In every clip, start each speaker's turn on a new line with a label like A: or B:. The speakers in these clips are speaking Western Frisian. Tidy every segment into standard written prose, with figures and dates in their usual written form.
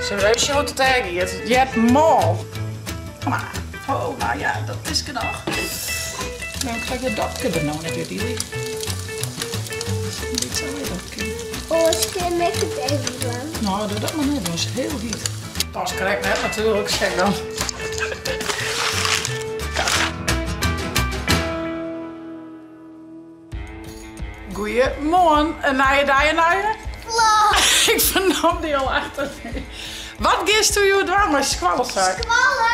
A: Sille we even sjen hoe't it dêr giet. It heart mâl. Kom mar. Oh, nou ja, dat is genôch. Wêrom krij ik dat dopke der no net út, Ily? In bytsje dopke.
B: Oars kin ik it even dwaan.
A: No, doch dat mar net, dat is hiel hyt. Past krekt net natuerlik, zeg dan. Goeiemoarn, in nije dei, in nije
B: vlog.
A: Ik fernom dy al achter my. Wat giest do hjoed dwaan mei skoalle, Saak?
B: Skoalle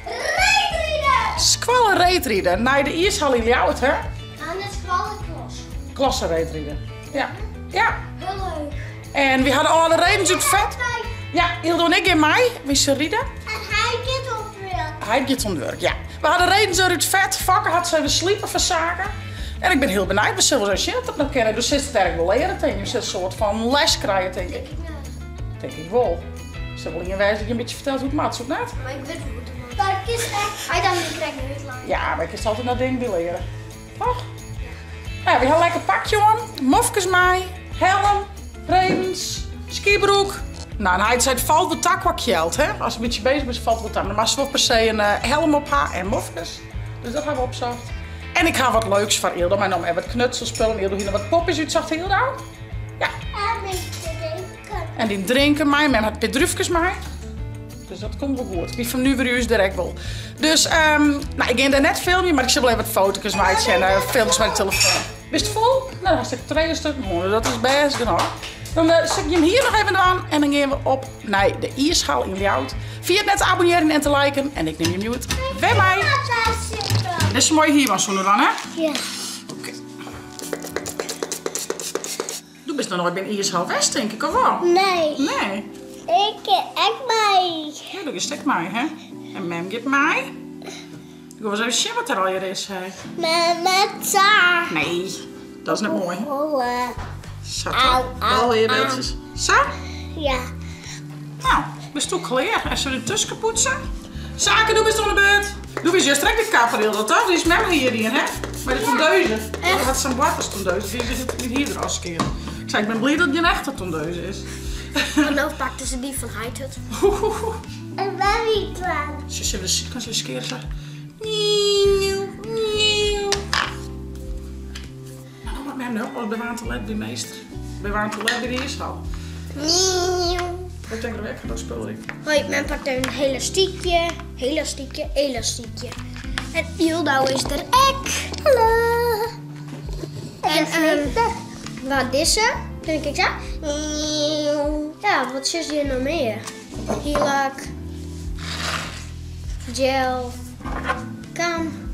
B: reedriden.
A: Skoalle reedriden, nei de iishal yn Ljouwert, hè?
B: Aan de skoalleklas.
A: Klasse reedriden, ja. Ja.
B: Hiel leuk.
A: En wy ha de âlde redens út fet. Ja, Yldo en ik gean mei. Wy sille ride.
B: En hy giet oan it wurk.
A: Hy giet oan it wurk, ja. We ha de redens der út fet. Fokke hat se even slipe foar saken. En ik bin hiel benijd. We sille wol ris even sjen oft dat no kin. Do silst it erg wol leare, tink ik. Do silst in soart fan les krije, tink ik.
B: Tink ik net.
A: Tink ik wol. Der sil wol ien wêze dy't je in bytsje fertelt hoe't it moat, soe it net?
B: Mar ik wit wol hoe't it moat. Mar kinst ek, hy dan my krekt net útlein.
A: Ja, mar kinst altyd noch dingen byleare. Toch? Ja. Nou, wy ha lekker pakje oan, mofkes mei, helm, redens, skibroek. Nou, en hy sei, it falt wol ta kwa kjeld, hè? Ast in bytsje bezich bist, falt it wol ta. Mar dan moatst wol per se in helm op ha en mofkes. Dus dat ha we opsocht. En ik ha wat leuks foar Yldo meinommen en wat knutselspullen. Yldo hie noch wat poppies útsocht, Yldo? Ja.
B: En myn drinken.
A: En dyn drinken mei. Mem hat in pear drúfkes mei. Dus dat komt wol goed. Wy fernuverje ús der ek wol. Dus, no, ik gean dêr net filmjen, mar ik sil wol even wat foto's meitsje en filmkes mei de telefoan. Bist fol? No, dan hast ek trije stukken hân, dus dat is bêst genôch. Dan sil ik jim hier noch even dwaan en dan gean we op nei de iishal yn Ljouwert. Ferjit net te abonnearjen en te liken en ik nim jim hjoed wer mei. Dizze moaie hierbân sûnder dwaan, hè?
B: Ja.
A: Oké. Do bist noch noait by in iishal west, tink ik, of wol?
B: Nee.
A: Nee.
B: Ik gean ek mei.
A: Ja, do giest ek mei, hè? En mem giet mei. Ik wol ris even sjen wat der allegear is, hè.
B: Mem met sa.
A: Nee, dat is net moai.
B: Holle.
A: Sa,
B: Au, au,
A: Allegear beeldsjes. Sa?
B: Ja.
A: Nou, bist do klear? En sille we de tusken poetse? Sake, do bist oan de beurt. Do bist juster ek de kapper, Hilda, toch? Dy is mem hier dien, hè? Mei de tondeuze.
B: Echt?
A: Dat hat sa'n boarters tondeuze. Dy is it hier der ôfskeard. Ik sei, ik bin bliid dat it gjin echte tondeuze is.
B: Want no pakte se dy fan heit it. En wer wie dwaan.
A: Se sille de sydkant even skeare sa. Nou, no moat mem no, want we waren te let by meester. We waren te let by de iishal. Ik denk dat ik dat spul erin.
B: Hoi, mem pakt een elastiekje, elastiekje, elastiekje. En Yldo is der ek. Hallo. En wat dizze? Denk ik sa. Ja, wat sis hjir noch mear? Hierlak, gel, kam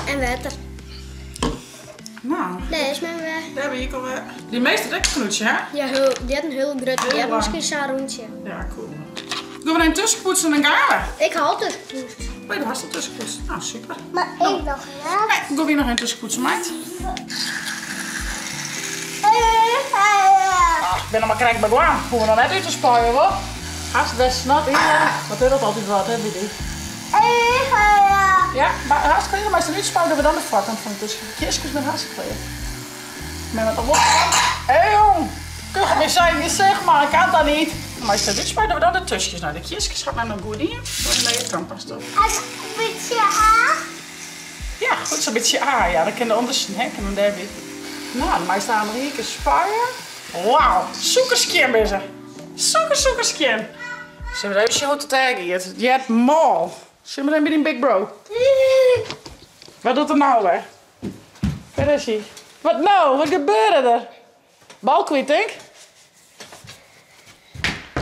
B: en wetter.
A: Nou.
B: Dêr is mem wer.
A: Dêr wie ik alwer. Dy meester hat ek in knoetsje, hè?
B: Ja, heel, dy hat in hiel grut. Dy hat miskien sa'n rûntsje.
A: Ja, cool. Gean we even tuskenpoetsen en dan gaan we.
B: Ik ha al tuskenpoetst.
A: Oh, do hast al tuskenpoetst. Nou, super.
B: Mar ik noch net.
A: Nee, gean wy noch even tuskenpoetsen, meid. Ah, ik bin noch mar krekt begûn. Hoege we noch net út te spuien, wol? Hast best snot, Ida. Wat is dat altyd wat, hè, by dy? Ja, mar hast klear? Meist dan útspuie dat we dan de foarkant fan de tusken. Kjiskes binne hartstikke klear. Men wat op. Hé jong! Kuch op zijn gezicht, man. Kan dat niet? Meist dat útspuie dat we dan de tuskjes. Nou, de kjiskes hat men noch goed dien. Dan lei je tandpasta op.
B: Een bytsje A.
A: Ja, goed zo'n bytsje A. Ja, dan kin de ûndersten, hè, kin hem dêrby. Nou, dan meist daar nog ien kear spuie. Wauw, sûkerskjin binne se. Sûker, sûkerskjin. Sille we even sjen hoe't it dêr giet. It heart mâl. Sjoch mar even by dyn big bro. Wat docht er no wer? Wêr is hy? Wat no? Wat gebeurde der? Bal kwyt, tink?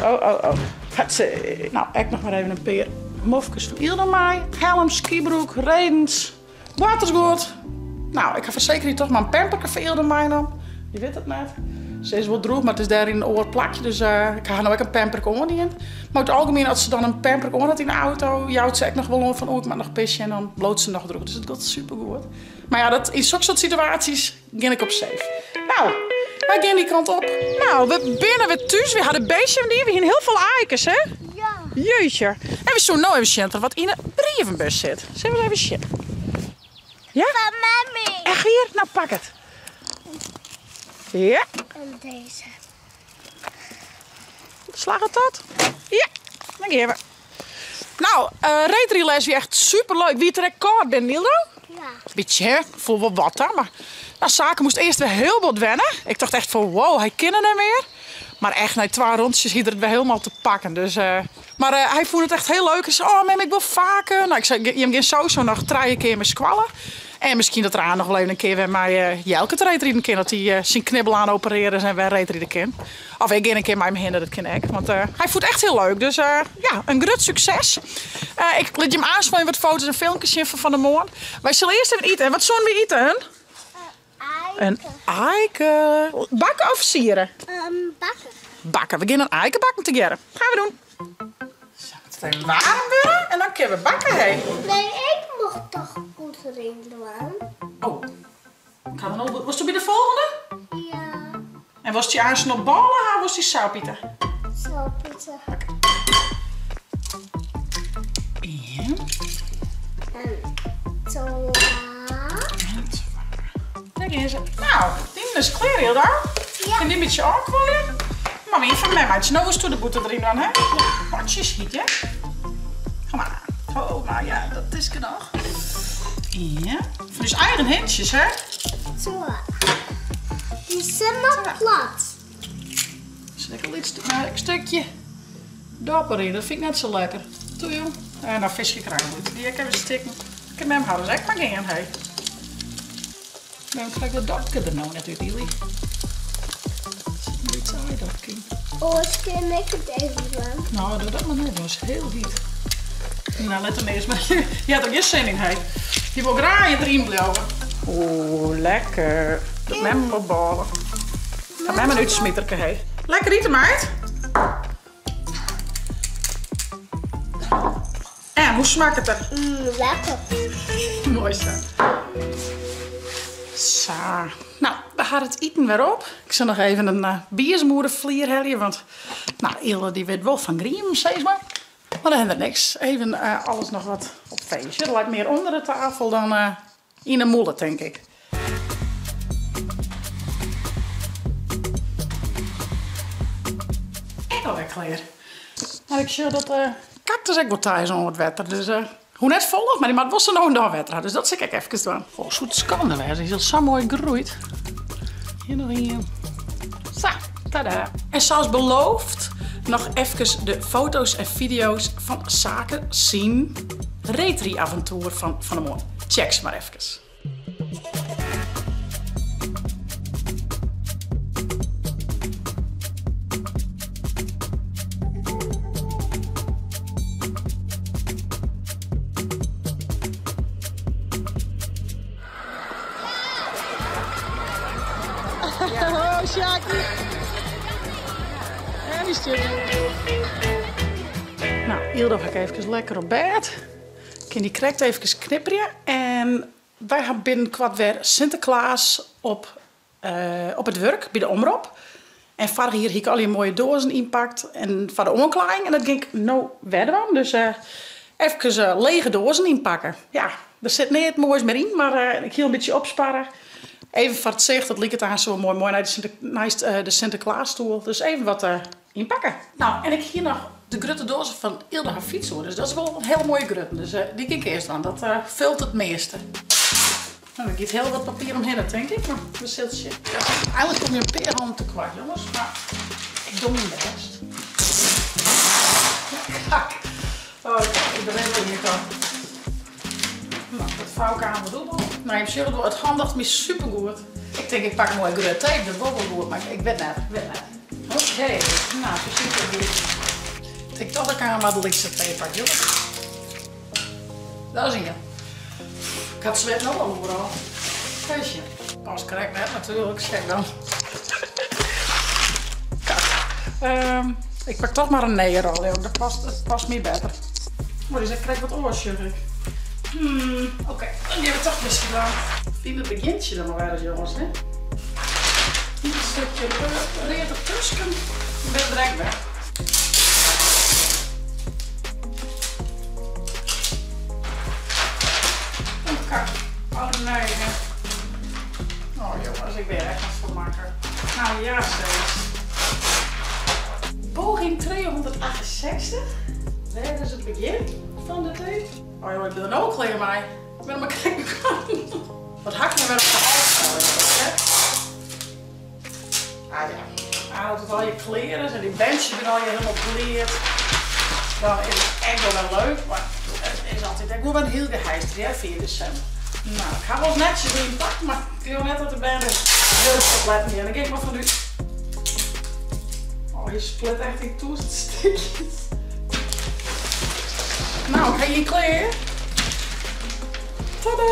A: Oh, oh, oh. Hatse. Nou, ek noch mar even in pear mofkes fan Yldo mei. Helm, skibroek, redens, boartersguod. Nou, ik ha foar sekerheid toch mar in pamperke foar Yldo meinommen. Dy wit it net. Se is wol droech, mar it is dêr yn in oar plakje, dus ik ha har no ek in pamperke oandien. Mar oer it algemien, as se dan in pamperke oan hat yn de auto, jout se ek noch wol oan fan oeh, ik moat noch pisje en dan bliuwt se noch droech. Dus it giet supergoed. Mar ja, dat, yn soksoart situaasjes gean ik op safe. Nou, wy gean dy kant op. Nou, we binne wer thús. Wy ha de beestjes dien. We hiene hiel folle aaikes, hè?
B: Ja.
A: Jeetje. En we soene no even sjen wat yn de brievenbus sit. Sille we even sjen? Ja?
B: Fan mammy.
A: Echt wier? Nou, pak it. Ja.
B: En dizze.
A: Slagget dat? Ja, dan gean we. Nou, reedrydles wie echt superleuk. Wie it der ek kâld binnen, Yldo?
B: Ja.
A: Bytsje, hè? Foel wol wat ta, mar nou, Sake moast earst wer hiel bot wenne. Ik tocht echt fan wow, hy kin it net mear. Mar echt nei twa rûntsjes hie er it wer hielendal te pakken. Dus, mar hy fûn it echt hiel leuk. Hy sei, oh mem, ik wol faker. Nou, ik sei, jim gean sowieso noch trije kear mei skoalle. En miskien dat er aanst noch wol even in kear wer mei Jelke te reedriden kin. Dat hy syn knibbel aan operearre is en wer reedride kin. Of ik gean in kear mei him hinne, dat kin ek. Want hy fûn it echt hiel leuk. Dus ja, in grut sukses. Ik lit jim aanst wol even wat foto's en filmkes sjen fan fan 'e moarn. Wy sille earst even ite. En wat soene wy ite?
B: Een
A: Een aike. Bakke of siere?
B: Bakke.
A: Bakke. We gean in aike bakken tegearre. Gaan we doen. Zo, het even waarm wurde en dan kinne we bakke, hé.
B: Nee, ik mocht toch goed erin doen.
A: Oh. Ik ha no, wolst do by de folgjende?
B: Ja.
A: En wolst dy aanst noch bôle ha of wolst dy sop ite?
B: Sop ite.
A: Oké. Ien.
B: En twa.
A: En twa. Dêr gean se. Nou, dyn is klear, Hilda.
B: Ja.
A: Kin dy in bytsje ôfkuolje? Mar ien fan mem meitsje. No wolst do de bûter deryn dwaan, hè?
B: Ja.
A: Potsjes hyt, hè? Kom mar. Oh, nou ja, dat is genoch. Ja. Fan ús eigen hintsjes, hè?
B: Twa. Dy sit mar plat.
A: Sil ik in lyts stikje dop deryn, dat fyn ik net sa lekker. Toe jong. En dan fiskje kruimel. Dy ek even stikken. Kin mem har dus ek mar gean, hé. Wêrom krij ik dat dopke der no net út, Ily? Der sit in lyts aaidopke yn.
B: Oars kin ik it even dwaan.
A: No, doch dat mar net, want it is hiel hyt. Nou, lit him earst mar. Hy hat der gjin sin yn, hé. Hy wol graach deryn bliuwe. Oeh, lekker. Docht mem wat bôle. Hat mem in útsmiterke, hé. Lekker ite, meid. En, hoe smakket it?
B: Lekker.
A: Moai sa. Sa. Nou, we ha it iten wer op. Ik sil noch even in biezem oer de flier helje, want nou, Yle dy wit wol fan griemen, sis mar. Mar dan hinderet niks. Even alles noch wat op feestje. Der leit mear ûnder de tafel dan yn 'e mûle, tink ik. Ek alwer klear. Mar ik sjoch dat de kaktus ek wol ta is oan wat wetter. Dus hoecht net folle, mar dy moat wol sa no en dan wetter ha. Dus dat sil ik ek efkes dwaan. Oh, soe it skande wêze. Hy is al sa moai groeid. Hjir noch ien. Sa, tada. En sa as beloofd noch efkes de foto's en fideo's fan Sake syn reedrydavontoer fan fan 'e moarn. Check se mar efkes. Oh, Sjaki. En die stjit. Nou, Yldo ha ik efkes lekker op bêd. Kin dy krekt efkes knipperje. En wy ha binnenkoart wer Sinteklaas op it wurk by de Omrop. En foarich jier hie ik allegear moaie doazen ynpakt en foar de oanklaaiïng. En dat gean ik no wer dwaan. Dus efkes lege doazen ynpakke. Ja, der sit neat moais mear yn, mar ik hie al in bytsje opsparre. Even foar it sicht, dat liket aanst wol moai, moai neist de Sinteklaasstoel. Dus even wat ynpakke. Nou, en ik hie noch de grutte doaze fan Yldo har fyts oer. Dus dat is wol in hiele moaie grutte. Dus dy gean ik earst dwaan. Dat fult it measte. Nou, der giet hiel wat papier omhinne, tink ik. Mar we sille sjen. Ja, eigenlik kom je in pear hannen tekoart, jonges. Mar ik doch myn bêst. Kak. Oh, ik ben even hier kant. Nou, dat vouw ik aan wat dûbel. Nou, je sjogge it wol, it handigt my supergoed. Ik tink, ik pak in moai grut tape, dat wol wol goed, mar ik wit net, ik wit net. Oké, nou, zo ziet het goed. Ik tink toch dat ik aan wat lytse tape pak, jongens. Dat is ien. Ik ha it swit no al oeral. Feestje. Past krekt net natuerlik, zeg dan. Kak. Ik pak toch mar in nije rol, joh. Dat past my better. Oh, dy is ek krekt wat oars, sjoch ik. Oké, dan gean we toch dizze dwaan. Fyn it begjintsje dan mar wer ris, jonges, hè. Hier in stikje read ertusken. Dan binne we der ek wer. Oh nee. Oh jongens, ik ben er echt wat van makke. Nou ja, steeds. Jaarging 368. Wêr is it begjin fan de tiid? Oh joh, ik bin der no al klear mei. Ik bin noch mar krekt begûn. Wat ha ik no wer op de hals hè? Ah ja, ah, as it allegear klear is en dy berntsjes binne allegear hielendal klear, dan is it ek wol wer leuk, mar it is altyd ek wol wer in hiel geheister hear, 4 desimber. No, ik ha wolris netsjes ynpakt, mar ik leau net dat de bern der grut op letten gean. Dêr gean ik mar fan út. Oh, hy split echt yn tûzen stikjes. No, ik ha ien klear. Tada!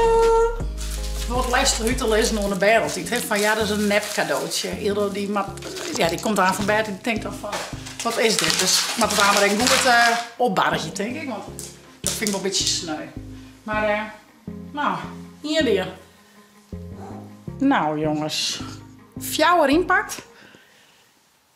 A: Wat lêstich út te lizzen oan de bern altyd, hè, fan ja, dat is in nep kadootsje. Ildo dy moat, ja, dy komt aan fan bêd en dy tinkt dan fan, wat is dit? Dus ik moat it aanst mar even goed opbargje, tink ik, want dat fyn ik wol in bytsje sneu. Mar, no, ien dien. No jonges, fjouwer ynpakt.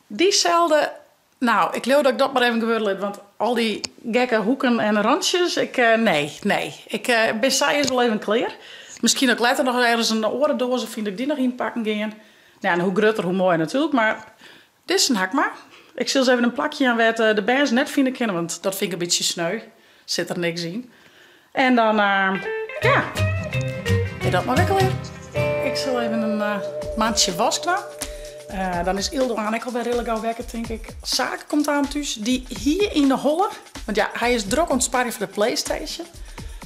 A: Dyselde, no, ik leau dat ik dat mar even gewurde lit, want al dy gekke hoeken en rantsjes, ik, nee, nee. Ik bin sa earst wol even klear. Miskien dat ik letter noch ergens in oare doaze fyn dat ik dy noch ynpakken gean. Ja, en hoe grutter hoe moaier natuerlik, mar dizze ha ik mar. Ik sil se even in plakje jaan wêr't de bern se net fine kinne, want dat fyn ik in bytsje sneu. Sit der niks yn. En dan, ja, is dat mar wer klear. Ik sil even in mantsje wask dwaan. Dan is Ildo aan ek alwer rillik gau wekker, tink ik. Sake komt aan thús. Dy hie yn de holle, want ja, hy is drok oan it sparjen foar de PlayStation.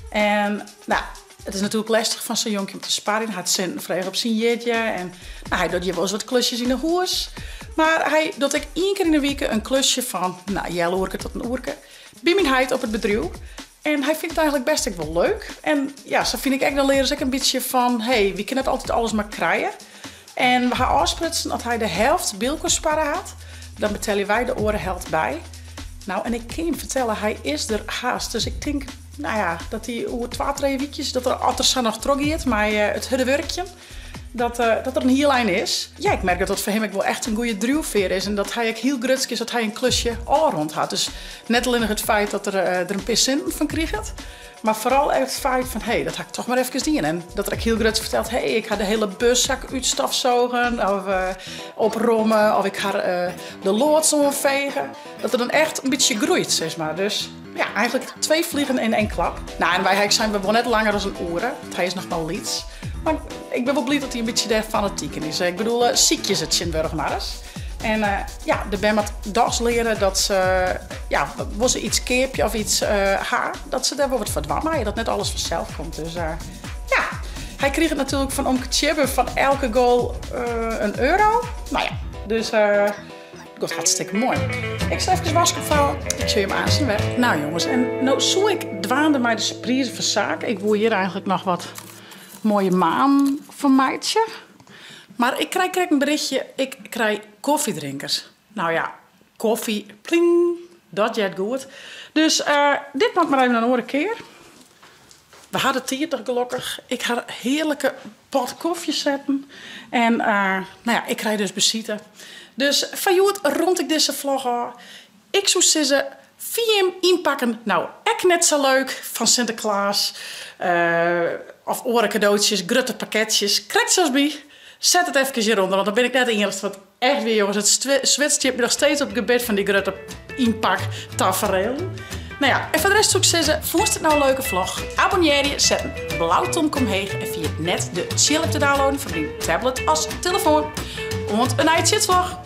A: En, nou, it is natuerlik lêstich fan sa'n jonkje om te sparjen. Hy hat sinten frege op syn jierdei en, nou, hy docht hjir wolris wat klusjes yn 'e hûs. Mar hy docht ek ien kear yn 'e wike in klusje fan, nou, healoerke tot in oerke by myn heit op it bedriuw. En hy fynt it eigenlik bêst ek wol leuk. En ja, sa fyn ik ek, dan leare se ek in bytsje fan, hé, wy kinne net altyd alles mar krije. En we ha ôfsprutsen, as hy de helft by elkoar sparre hat, dan betelje wy de oare helt by. Nou, en ik kin jim fertelle, hy is der hast. Dus ik tink, nou ja, dat hy oer twa, trije wykjes, dat er, as er sa noch trochgiet mei it hurde wurkjen, dat, dat er in hiel ein is. Ja, ik merk dat dat foar him ek wol echt in goede driuwfear is en dat hy ek hiel grutsk is dat hy in klusje ôfrûnd hat. Dus net allinnich it feit dat er der in pear sinten fan kriget, mar foaral ek it feit fan hé, dat ha ik toch mar efkes dien. En dat er ek hiel grutsk fertelt, hé, ik ha de hiele bus ha ik útstofzogen of opromme of ik ha de loads oanfege. Dat er dan echt in bytsje groeit, sis mar. Dus ja, eigenlik twee vliegen in één klap. Nou, en wy ha ek sein, we wolle net langer as in oere, want hy is noch mar lyts. Mar ik bin wol bliid dat hy in bytsje dêr fanatyk yn is. Ik bedoel, sykje se tsjintwurdich mar ris. En ja, de bern moat dochs leare dat se, ja, wol se iets keapje of iets ha, dat se dêr wol wat foar dwaan meie. Dat net alles fansels komt. Dus ja, hy kriget natuerlik fan omke Tjibbe fan elke goal in euro. Nou ja, dus Giet hartstikke moai. Ik sil efkes wask opfouwe. Ik sjoch jim aansen wer. Nou jonges, en no soe ik dwaande mei de surprise foar Sake. Ik woe hjir eigenlik noch wat moaie manen fan meitsje. Mar ik krij krekt in berichtje, ik krij koffiedrinkers. Nou ja, koffie, pling, dat heart goed. Dus dit moat mar even in oare kear. We ha de tiid noch gelokkich. Ik ha hearlike pot kofje setten. En nou ja, ik krij dus besite. Dus foar hjoed rond ik dizze vlog ôf. Ik soe sizze, fyn jim ynpakken no ek net sa leuk fan Sinteklaas of oare kadootsjes, grutte pakketsjes, krekt sa as my? Set it efkes hjirûnder, want dan bin ik net de iennichste. Want echt wier jonges, it swit stiet my noch steeds op it gebit fan dy grutte ynpaktaferelen. Nou ja, en foar de rest soe ik sizze, fûnst it no in leuke vlog? Abonnearje, set in blau tomke omheech en ferjit net de Tsjil-app te downloaden foar dyn tablet as telefoan. Oant in nije Tsjitsvlog!